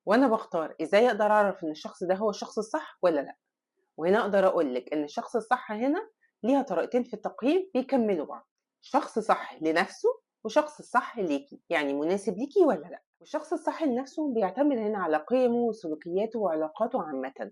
وأنا بختار إزاي أقدر أعرف إن الشخص ده هو الشخص الصح ولا لأ؟ وهنا أقدر أقول لك إن الشخص الصح هنا ليها طريقتين في التقييم بيكملوا بعض، شخص صح لنفسه وشخص صح ليكي، يعني مناسب ليكي ولا لأ. والشخص الصح لنفسه بيعتمد هنا على قيمه وسلوكياته وعلاقاته عامة،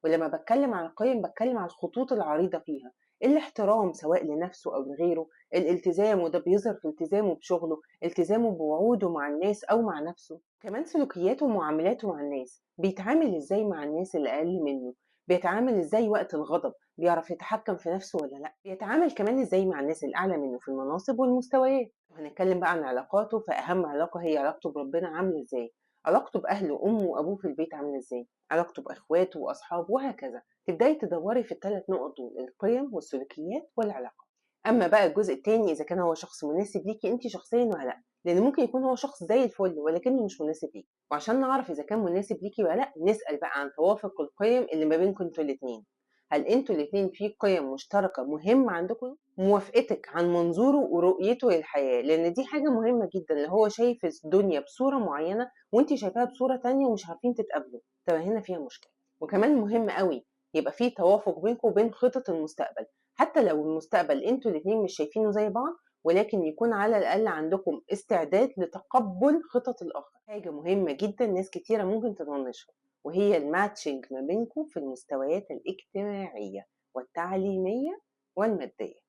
ولما بتكلم عن القيم بتكلم عن الخطوط العريضة فيها، الاحترام سواء لنفسه أو لغيره، الالتزام وده بيظهر في التزامه بشغله، التزامه بوعوده مع الناس أو مع نفسه، كمان سلوكياته ومعاملاته مع الناس، بيتعامل إزاي مع الناس اللي أقل منه، بيتعامل إزاي وقت الغضب، بيعرف يتحكم في نفسه ولا لأ، بيتعامل كمان إزاي مع الناس الأعلى منه في المناصب والمستويات. وهنتكلم بقى عن علاقاته، فأهم علاقة هي علاقته بربنا عاملة إزاي، علاقته بأهله وأمه وأبوه في البيت عاملة إزاي، علاقته بأخواته وأصحابه وهكذا. تبدأي تدوري في الثلاث نقط دول، القيم والسلوكيات والعلاقة. أما بقى الجزء التاني إذا كان هو شخص مناسب ليكي أنت شخصيا ولا لأ، لأن ممكن يكون هو شخص زي الفل ولكنه مش مناسب ليكي. وعشان نعرف إذا كان مناسب ليكي ولا لأ نسأل بقى عن توافق القيم اللي ما بينكم انتوا الاتنين. هل انتوا الاتنين في قيم مشتركة مهمة عندكم؟ موافقتك عن منظوره ورؤيته للحياة، لأن دي حاجة مهمة جدا، اللي هو شايف الدنيا بصورة معينة وانت شايفاها بصورة تانية ومش عارفين تتقابلوا، طب هنا فيها مشكلة. وكمان مهم قوي يبقى في توافق بينكم وبين خطط المستقبل، حتى لو المستقبل انتوا الاتنين مش شايفينه زي بعض، ولكن يكون على الأقل عندكم استعداد لتقبل خطط الآخر. حاجة مهمة جدا ناس كتيرة ممكن تطنشها، وهي ال matching ما بينكم في المستويات الاجتماعية والتعليمية والمادية.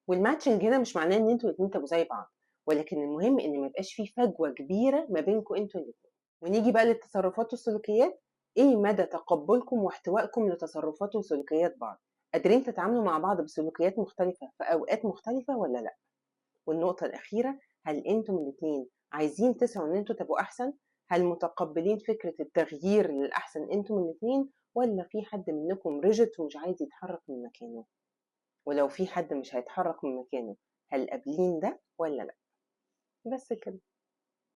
وال matching هنا مش معناه ان انتوا الاتنين تبقوا زي بعض، ولكن المهم ان ما يبقاش فيه فجوة كبيرة ما بينكم انتوا الاتنين. ونيجي بقى للتصرفات والسلوكيات، ايه مدى تقبلكم واحتوائكم لتصرفات وسلوكيات بعض؟ قادرين تتعاملوا مع بعض بسلوكيات مختلفة في أوقات مختلفة ولا لأ؟ والنقطة الأخيرة، هل انتم الاتنين عايزين تسعوا ان انتوا تبقوا أحسن؟ هل متقبلين فكرة التغيير للأحسن انتم الاتنين، ولا في حد منكم رجت ومش عايز يتحرك من مكانه؟ ولو في حد مش هيتحرك من مكانه، هل قابلين ده ولا لأ؟ بس كده.